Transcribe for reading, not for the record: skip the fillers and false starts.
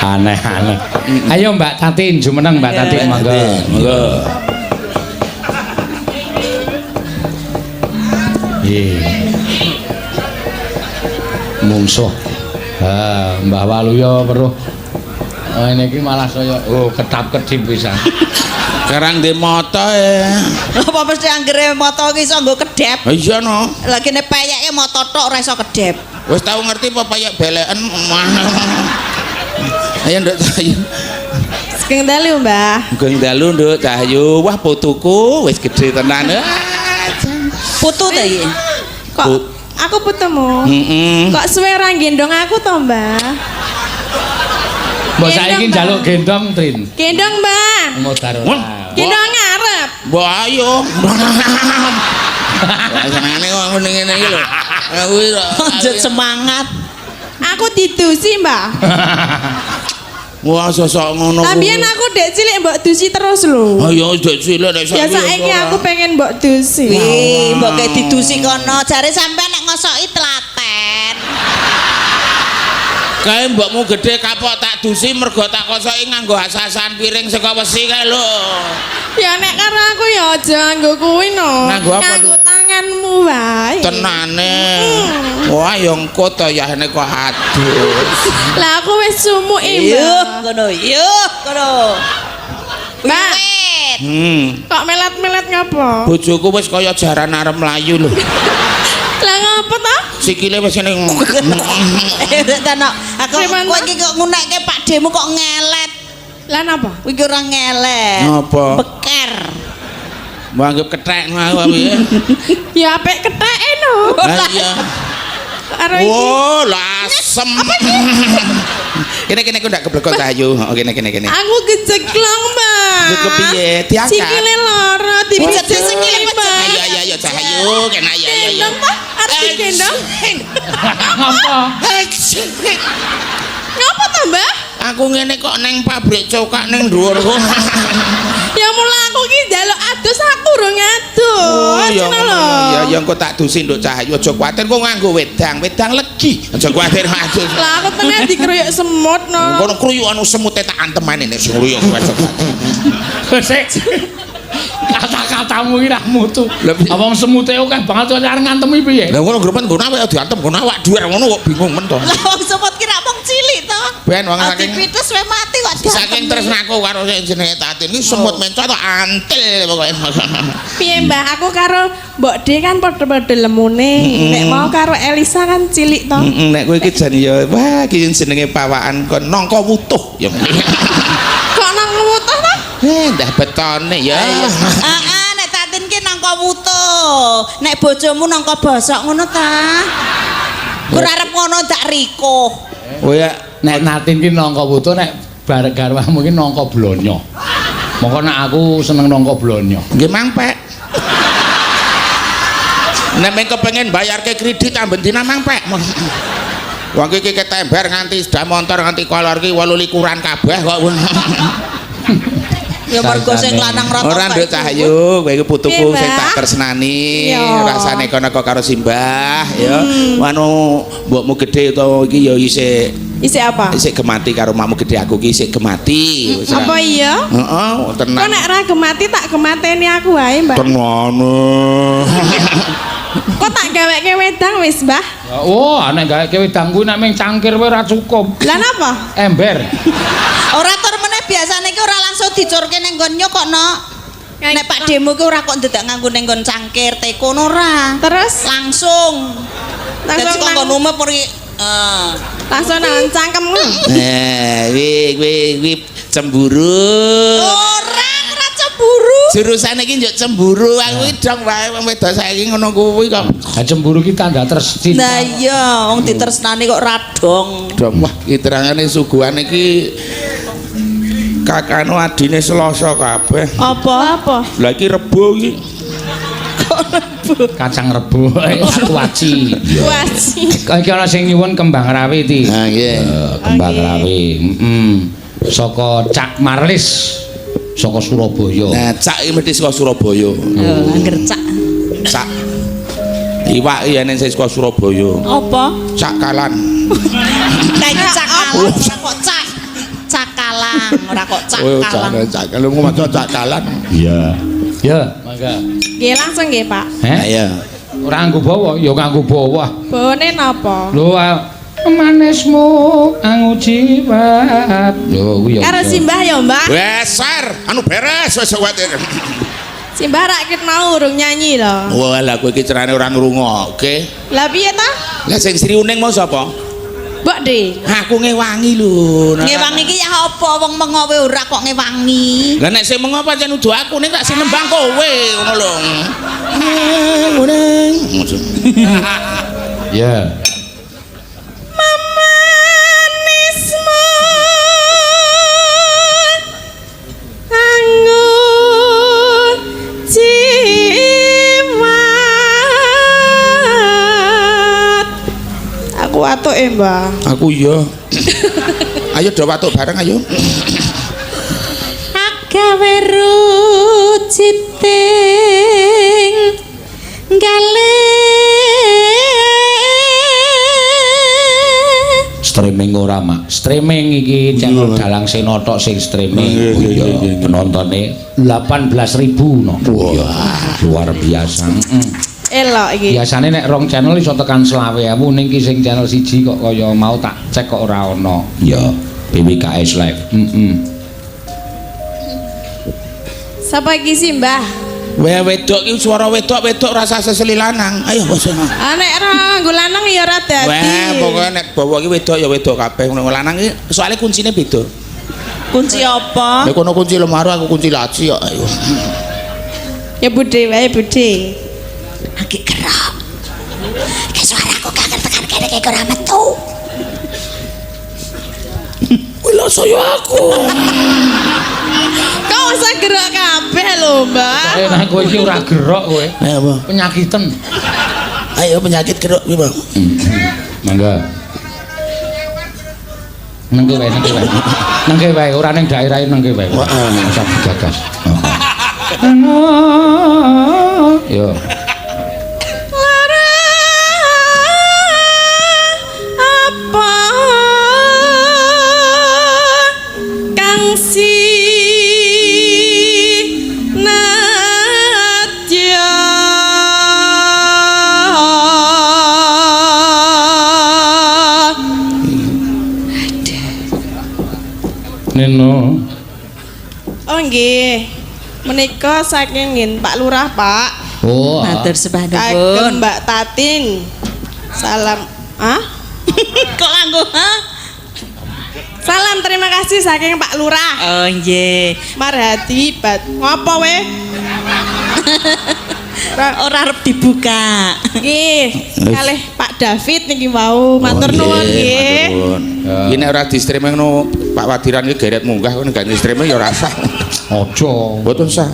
Aneh-aneh. Ayo Mbak Tatin jumeneng Mbak Tatin monggo. Monggo. Nggih. Mungsuh. Ha, Mbah Waluyo weruh. Oh, ini iki malah saya oh ketap-kedip pisan. Karang di moto e. Apa mesti anggere moto ki iso nggo kedep? Iya no. Lah kene peyeke moto tok ora iso kedep. Wis tau ngerti apa payek beleken. Ayo Nduk Cahyu. Sugeng dalu, Mbah. Sugeng dalu Nduk Cahyu. Wah putuku wis gedhe tenan. Putu ta iki? Kok aku putumu? Heeh. Kok suwe ora gendong aku to, Mbah? Mbok saiki njaluk gendong, Trin. Gendong, Mbah. Modar ora. Gendong ngarep. Mbok ayo. Lah senengane kok ngene ngene iki lho. Aku Lanjut semangat. Aku didusi, Mbah. Wah sosok ngono. Lah biyen aku dek cilik mbok dusi terus lho. Ayo dek cilik nek Ya saiki aku pengen mbok dusi. Wih, mbok kayak didusi kono. Jare sampean nek ngosoki telaten. Kae mbokmu gedhe kapok tak dusi mergo tak kosoki nganggo asasan piring saka wesi kae lho. Ya nek karo aku ya aja nganggo kuwi no. Nganggo apa, Nganggo tanganmu wae. Tenane. Wah ya engko to yahne kok adus. Lah aku wis sumuke, Yuh, Mbah. ngono. Yuh, ngono. Mbah, Wiwit. kok melet-melet ngapa? Bojoku wis kaya jaran arep mlayu lho. Lah ngapa ta? Sikile wis ngene. Tenan, aku kowe iki kok ngunekke Pak Demu kok ngelet. Lah napa? Kowe iki ora ngelet. Ngapa? Beker. Mbok anggap kethek aku piye? Ya apik ketheke no. Lah iya. Karo iki. Wo, lasem. Kene kene ku ndak keblegok Cahyu. Oh, kene kene kene. Aku kejeglong, Mbak. Lho kepiye? Diangkat. Sikile lara, dipijet sikile Mbak. Ayo ayo ayo Cahyu, kene ayo ayo. Gendong ta? Arep digendong. Ngapa? Ngapa ta, Mbah? Aku ngene kok neng pabrik cokak neng dhuwur kok. Ya mula aku ki njaluk adus aku urung adus. Oh, ya Ngono lho. Ya ya engko tak dusi Nduk Cahyu aja kuwatir kok nganggo wedang, wedang legi. Aja kuwatir adus. Lah aku tenan dikeruyuk semut no. Kono kruyukan semute tak antemane nek sing ngruyuk kowe aja kuwatir. Sik. Kata-katamu iki ra mutu. Lah, piye? Apa wong semute akeh banget kok arep ngantemi piye? Lah ngono gremen nggo awake diantem nggo awak dhewe ngono kok bingung men to. Lah wong semut ki rak mung cilik to. Ben wong saking Dipites wae mati kok diantem. saking tresnaku karo sing jenenge Tatin iki semut mencot tok antil pokoke. Piye Mbah, aku karo Mbok D kan padha-padha lemune. Nek mau karo Elisa kan cilik to. Heeh, nek kowe iki jan ya wah iki jenenge pawaan kon nangka wutuh ya. Kok nang wutuh ta? Ndah betone ya. Heeh, nek Tatin ki nangka wutuh. Nek bojomu nangka bosok ngono ta? Ora arep ngono dak riko. Oh ya, Nek Natin ki nangka wutuh nek bareng garwamu ki nangka blonyo. Mongko nek aku seneng nangka blonyo. Nggih mangpek. Nek meng kepengin bayarke kredit amben dina mangpek. Wong iki ketember nganti sepeda motor nganti kolor ki 28 kabeh kok. Ya mergo sing lanang rata. Ora Nduk Cahyu, kowe iki putuku Piye, sing tak Mbah? tresnani, Iya. rasane kono kok karo simbah ya. Anu mbokmu gedhe utawa iki ya isih Isih apa? isih gemati karo makmu gedhe aku ki isih gemati. Wis Apa ra- iya? Heeh, tenan. Kok nek ra gemati tak gemateni aku wae, Mbah. Tenane. Kok tak gaweke wedang wis, Mbah? Oh, nek gaweke wedang kuwi nek ming cangkir wae ora cukup. Lah napa? Ember. Ora tur meneh biasane ki ora langsung dicurke ning nggon nyok kok, Nok. Nek Pak Demo ki ora kok ndedak nganggo ning nggon cangkir teko ora. Terus Langsung. Dadi langsung kok nang, nggon umep ori langsung nang cangkem ngono. Eh, wi wi wi cemburu. Ora, ora cemburu. Jurusan iki njuk cemburu. Aku iki dong wae wong wedok saiki ngono kuwi kok. Ha cemburu ki tanda cinta. Lah iya, wong ditresnani kok radong. Dong wah iki terangane suguhan iki kakano adine Selasa kabeh. Apa? Apa? Lah iki Rebo iki. Kacang rebo aku aci. Waci. Kok iki ana sing nyuwun kembang rawi ti. Nah nggih. Kembang rawi. Heeh. Saka Cak Marlis saka Surabaya. Nah, cak iki mesti saka Surabaya. Oh, angger cak. Cak. Iwak iki yen sing saka Surabaya. Apa? Cak kalan. Kayak cak. Cakalang ora kok cak. Cakalang ora kok Oh, cakalang. cak cak. Lu maca cakalan. Iya. Ya, mangga. Nggih langsung nggih, Pak. Heh? Ayo. Ora nganggo bawa, ya nganggo bawa. Bawane napa? Lho, manismu angujiwat. Lho, kuwi ya. Karo simbah ya, Mbah. Beser, anu beres wis kuwatir. Simbah rak ket mau urung nyanyi lho. Wah, lah kowe iki cerane ora ngrungokke. Lah piye ta? Lah sing Sri Uning mau sapa? Mbok De. Aku ngewangi lho. Ngewangi iki ya apa wong mengowe ora kok ngewangi. Lah nek sing mengo pancen udu aku ning tak sing nembang kowe ngono lho. Uning. Ya. Memanismu anggur jimat. Aku watuk e, Mbah. Aku iya. Ayo do watuk bareng ayo. Agawe ruciting gale. Streaming ora, Mak. Streaming iki channel Dalang Seno tok sing streaming. Oh iya, penontone 18.000 no. Wah, luar biasa. Heeh. Elok iki. Biasane nek rong channel iso tekan 20.000 ning ki sing channel siji kok kaya mau tak cek kok ora ana. Ya, BWKS Live. Heeh. Sapa iki sih, Mbah? Weh wedok iki swara wedok-wedok rasa seseli lanang. Ayo bos. Ah nek ora nganggo lanang ya ora dadi. Wah, pokoke nek bawa iki wedok ya wedok kabeh. Nek lanang iki soalnya kuncine beda. Kunci apa? Nek kono kunci lemari aku kunci laci kok. Ayo. Ya Bude wae Bude. Lagi gerak. Ki suaraku kangen tekan kene iki ora metu. Kuwi lho saya aku. Kok usah gerak kabeh lho, Mbah. Eh, nek kowe iki ora gerok kowe. Ayo, apa? Penyakiten. Ayo penyakit keruk piye, Bang? Mangga. Nengke wae, nengke wae. Nengke wae, ora ning daerahe nengke wae. Heeh. Usah digagas. Yo. Lara apa kang sinadya Nino. Oh nggih. Menika saking ngin Pak Lurah, Pak. Oh. Matur sembah Kagem nuwun. Mbak Tatin. Salam. Ah? Kok nganggo ha? Salam terima kasih saking Pak Lurah. Oh nggih. Marhadi bat. Ngopo we? Ora arep dibuka. Nggih, kalih Pak David niki wau. Matur nuwun nggih. Iki nek ora di streaming no Pak Wadiran iki geret munggah kono gak di streaming ya ora sah. Aja. Mboten sah.